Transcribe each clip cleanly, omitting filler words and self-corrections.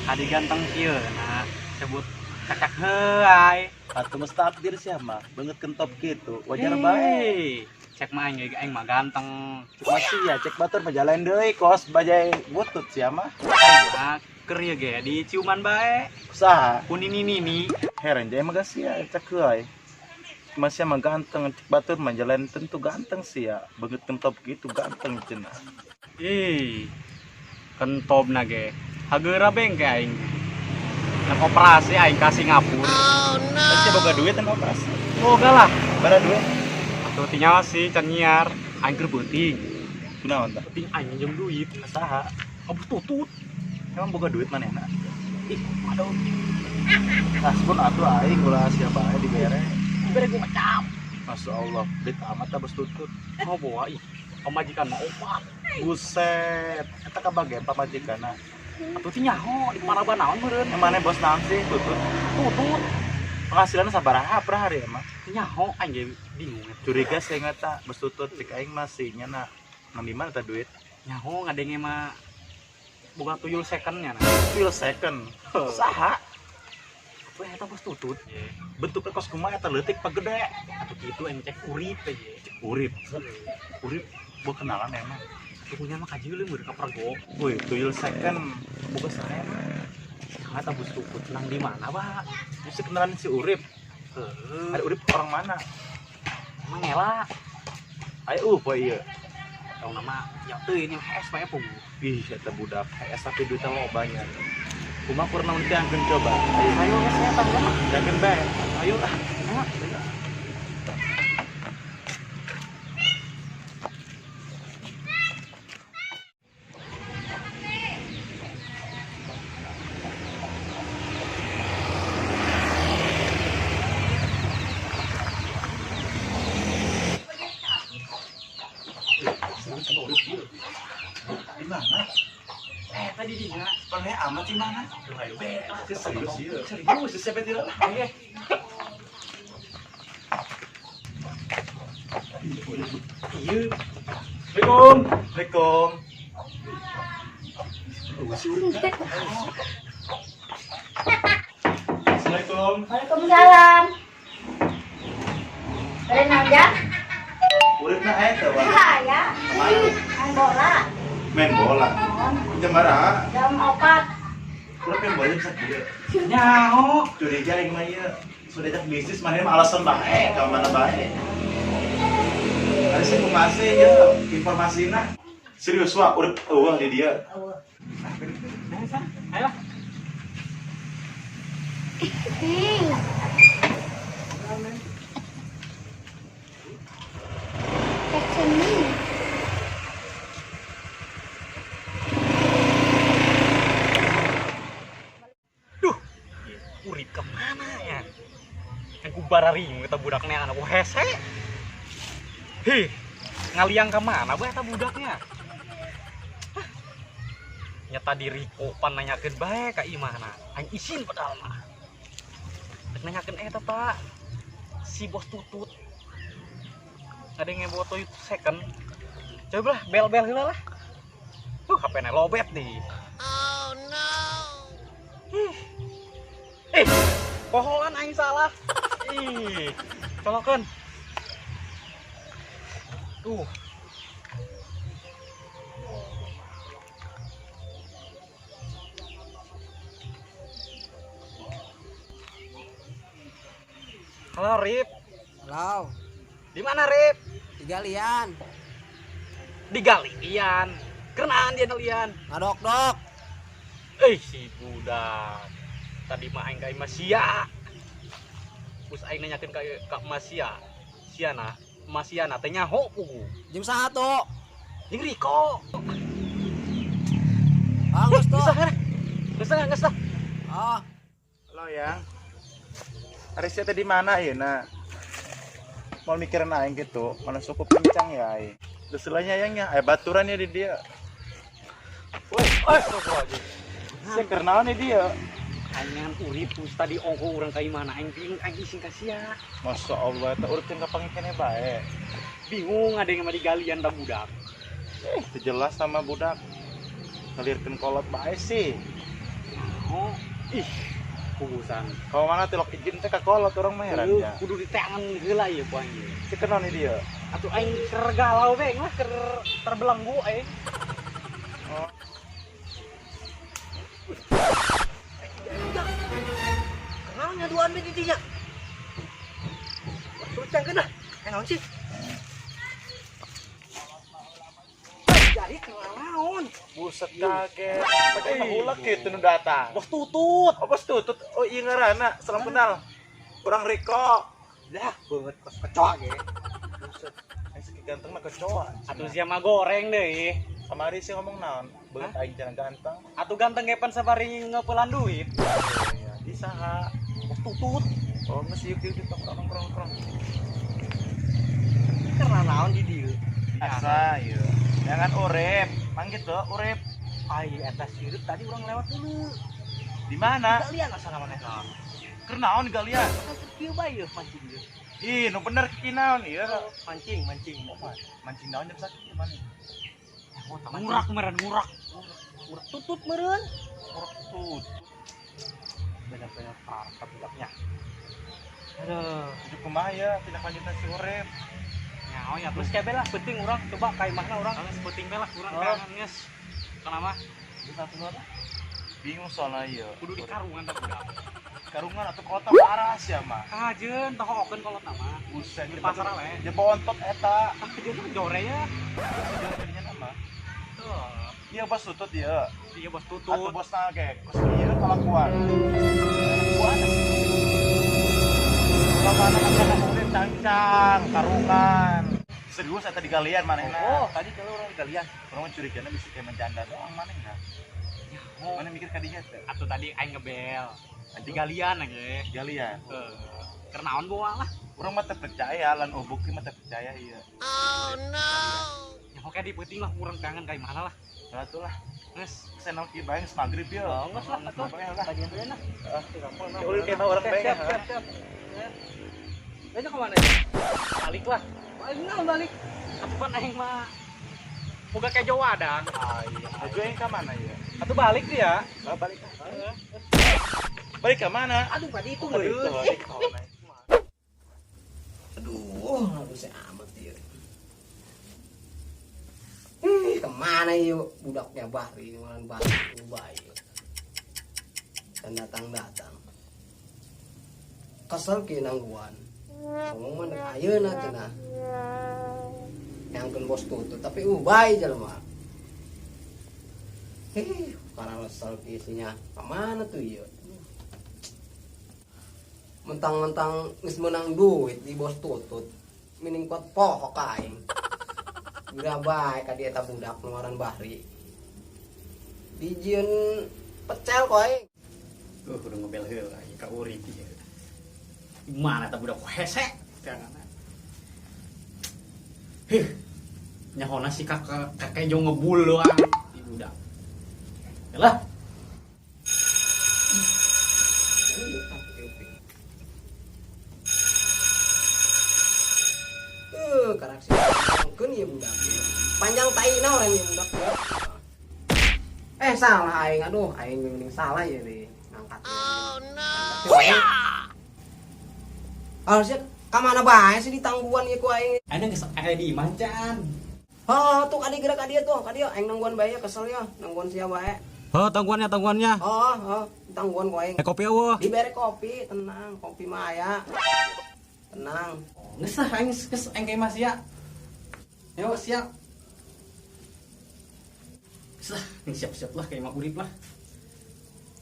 Adi ganteng kieu nah sebut cacak heuay. Atuh mesti takdir sia mah, beungeut kentop kitu, wajar bae. Cek mah aing aing mah ganteng. Cek mah sia, cek batur mah jalan deui kos bajai butut sia mah. Nah, keur ieu ge diciuman bae. Saha? Ku nini-nini. Heran jaya mah sia cek heuay. Masih mah ganteng, cek batur mah jalan tentu ganteng sia, beungeut kentop gitu ganteng cenah. Ih. Kentopna ge. Hageura bengke aing. Nak operasi aing ka Singapura. Oh no. Sia boga duit kan operasi? Boga lah. Bara duit? Atuh tinggal sih can nyiar. Aing keur beuting. Kunaon tah? Beuting aing minjem duit. Saha? Abus tutut. Emang boga duit manehna? Ih, aduh. Kasbon atuh aing ulah sia bae dibere. Dibere gua macam. Masya Allah, duit amat abus tutut. Oh boa ih. Pamajikan mah opat. Buset, eta kabagean pamajikanna. Atuh teh nyaho di paraban naon meureun. Yang mana bos naon sih tutut? Tutut. Penghasilannya sabaraha per hari emang? Nyaho aing ge bingung eta. Curiga sih eta bos tutut cek aing masih nya na nang di mana eta duit? Nyaho ngadenge mah boga tuyul second nya na. Tuyul second. Saha? Atuh eta bos tutut. Bentuknya kos kumaha eta leutik pa gede? Atuh kitu aing cek urip teh ye. Cek urip. Urip gua kenalan emang. Punya mah kajeuleuh meureun ka pergo. Woi, tuyul second boga saha emang? Eta bos tutut nang di mana, Pak? Bisa kenalan si Urip. Heeh. Ada Urip orang mana? Emang ngela. Ayo poe ieu. Tong nama ya teu ini HS bae pugu. Ih, eta budak HS tapi duitnya loba nya. Kumaha kurang naon diangkeun coba? Ayo geus eta mah. Diangkeun bae. Ayo ah. Ayo. Di mana? Tadi di mana? Paneh amat di mana? Ayo be, serius ieu. Serius, siapa tidak lah. Iya. Assalamualaikum. Assalamualaikum. Assalamualaikum. Waalaikumsalam. Bari naon jang? Uripna aya teh, Wak? Aya. Main bola. Main bola. Jam baraha? Jam 4. Urip main bola jam sakieu. Nyaho. Curiga aing mah ieu. Sudah ajak bisnis maneh mah alasan bae, ka mana bae. Ari sih kumaha sih ieu informasina? Serius Wak, urip eueuh di dieu. Eueuh. Ayo. Duh, urip kemana ya? Yang ku bararing kita budaknya anak ku hese. Hih, ngaliang kemana bae eta budaknya? Hah? Nyata di Riko pan nanyakeun bae ka imahna. Aing isin padahal mah. Rek nanyakeun eta Pak. Si bos tutut. Ada yang ngeboto itu second. Coba lah bel-bel heula lah. Tuh HP-na lobet nih. Oh no. Ih. Pohoan aing salah. Ih, colokeun. Tuh. Halo Rip. Halo. Di mana Rip? Di galian. Di galian. Kenaan dia galian. Ngadok-dok. Si budak. Tadi mah aing ka imah sia. Terus aing nanyakeun ka emak sia. Siana, emak siana teh nyaho pugu. Jam 1. Jeung Riko. Ah, geus tuh. Geus lah, geus lah, geus lah. Ah. Halo yang. Ari sia teh di mana ieu na? Mau mikirin aing gitu, mana suku pincang ya aing. Geus lah nya yang nya, aya baturan ya di dia. Woi, astagfirullahaladzim. Sia keur naon di dia? Anyan urip terus tadi ongko urang ka imahna aing bingung aing isin ka sia. Masya Allah, eta urip teh kapanggih keneh bae. Bingung ada yang mah di galian ta budak. Teu jelas sama budak. Ngelirkeun kolot bae sih. Oh, ih, kubusan. Kalau mana tilok izin teh ka kolot urang mah heran ya. Kudu diteangan heula ieu ku aing. Si kenaon ieu dia? Atuh aing keur galau we lah keur terbelenggu aing. Oh. Kenaon nyaduan we di dinya? Sucangkeun lah. Naon sih? Jadi naon? Buset kaget. Pakai mahulak gitu nu datang. Bos tutut. Oh, bos tutut. Oh iya ngaranna, salam kenal. Urang Riko. Lah, beungeut kos kecoa ge. Buset. Aing seki ganteng mah kecoa. Atuh sia mah goreng deui. Kamari sih ngomong naon? Beungeut aing jangan ganteng. Atuh ganteng ge pan sabari ngeupelan duit. Iya, di saha? Bos tutut. Oh, geus yuk yuk nongkrong nongkrong. Karena naon di dieu? Asa ieu. Jangan urip, manggil tuh urip. Ai eta sirup tadi urang lewat dulu. Di mana? Galian asana manehna. Keur naon galian? Keur kieu bae ieu mancing ieu. Ih, nu bener ki naon ieu? Mancing, mancing. Mancing naon jam sakieu maneh? Ngurak meureun, ngurak. Ngurak tutut meureun. Ngurak tutut. Bener-bener parah budaknya. Aduh, tujuh kumaha ya tindak lanjutna si urip. Nyaho ya, terus kabeh lah penting urang coba ka imahna urang. Geus penting bae lah urang kangen geus. Kenapa? Geus atuh mah. Bingung soalnya ieu. Kudu di karungan tah budak. Karungan atau kota parah sia mah. Kajeun tohokeun kolot mah. Buset di pasar we. Ya bontot eta. Kajeun jore ya. Jore dinya mah. Tuh. Iya bos tutut ieu. Iya bos tutut. Atuh bosna ge. Kos ieu kalakuan. Kalakuan. Mana kan urip cangcang karungan. Serius eta di galian manehna. Oh, tadi kalau orang di galian. Urang mah curigana bisi kayak menjanda doang manehna. Ya, mana mikir ka dinya teh? Atuh tadi aing ngebel. Di galian ge. Galian. Heeh. Keur naon bawa lah. Urang mah teu percaya lan oh bukti mah teu percaya ieu. Oh no. Ya oke di peuting lah urang kangen ka imahna lah. Atuh lah. Geus, senang kieu bae geus magrib ieu. Oh, geus lah atuh. Kajian deui lah. Heeh. Ulin kena urang bae. Siap, siap, siap. Besok kemana ya? Balik lah. Balik naon balik? Atuh pan aing mah boga kejo wadang. Ah iya. Atuh aing ka mana ya? Atuh balik dia. Lah balik. Balik ke mana? Aduh, tadi itu euy. Aduh, aku amat ieu. Ih, kemana yuk budaknya Bahri, malan Bahri bae. Dan datang-datang. Kesel ki nangguan. Ngomong mah ayeuna cenah. Nyangkeun bos tutut tapi bae jelema. Ih, karena kesel ki isinya. Kemana tuh ieu? Mentang-mentang geus meunang duit di bos tutut, mining kuat poho ka aing. Udah bae ka dia eta budak nu Bahri. Dijieun pecel ku aing. Udah ngebel heula ieu ka urip ieu. Mana ta budak hese teangan. Hih. Nyahona si kakek kakek jo ngebul doang di budak. Yalah. Karak sih mungkin ya budak. Panjang tai na orang ya budak. Salah aing, aduh aing mending salah ya deh ngangkat. Oh no. Harusnya ka mana bae sih ditangguan ieu ku aing. Aing geus aya di imah can. Heuh, tuh ka dieu gerak ka dieu tuh, ka dieu aing nangguan bae kesel ya, nangguan sia bae. Heuh, tangguannya tangguannya. Heuh, heuh, tangguan ku aing. Kopi eueuh. Dibere kopi, tenang, kopi mah aya. Tenang. Geus lah aing geus aing ka imah sia. Yo siap. Geus lah, siap-siap lah ka imah urip lah.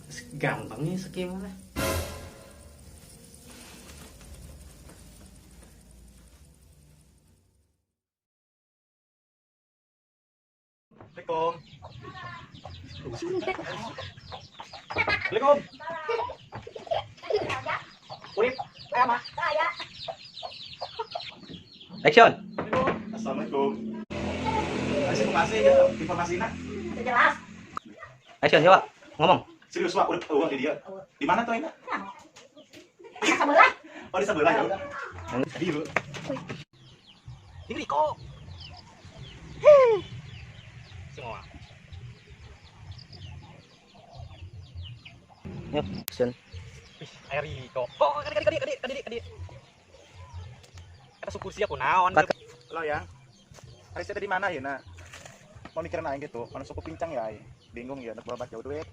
Geus ganteng nya sakieu mah lah. Assalamualaikum. Assalamualaikum. Urip, aya mah. Saya. Action. Assalamualaikum. Kasih informasi ya, informasinya. Jelas. Action, siapa? Ngomong. Serius, Wak, udah di dia. Di mana tuh ini? Di sebelah. Oh, di sebelah ya udah. Di lu. Di Riko. Semua. Yuk, action. Ih, aya Riko. Oh, kadi kadi kadi kadi kadi. Eta syukur sia kunaon. Halo ya. Hari saya di mana ya nak? Mau mikirin aing gitu, mana suku pincang ya aing. Bingung ya, nak bawa jauh duit.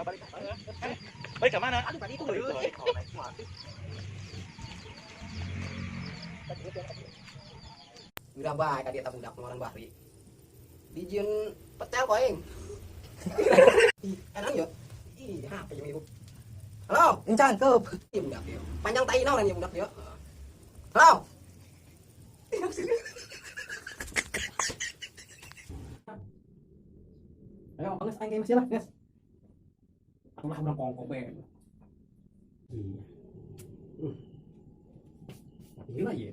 Balik, balik ke mana? Aduh, tadi itu. Udah bae ka dia eta budak ngaran Bahri. Dijieun petel ku aing. Ih, enak ya. Ih, HP jeung ieu. Halo, Encan keup. Ih, budak ieu. Panjang tai naon ieu budak ieu. Halo. Ih, maksudnya. Ayo, geus aing masih lah, geus. Aku mah urang kongko bae. Iya. Gila ya.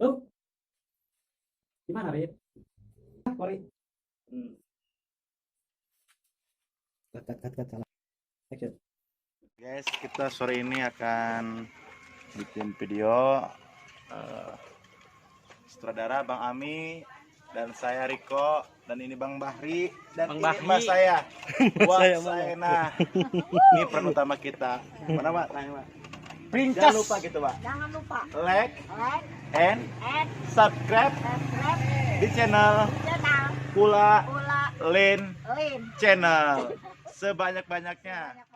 Oh. Gimana, Rit? Kori. Cut cut cut cut salah. Action. Guys, kita sore ini akan bikin video sutradara Bang Ami dan saya Riko dan ini Bang Bahri dan Bang ini Bahri. Mas saya. Wah, Saya saya nah. Ini peran utama kita. Mana, Pak? Tanya, Pak. Princess. Jangan lupa gitu, Pak. Jangan lupa Like like and and subscribe subscribe di channel channel Kula Kula Lin Lin. Channel sebanyak-banyaknya.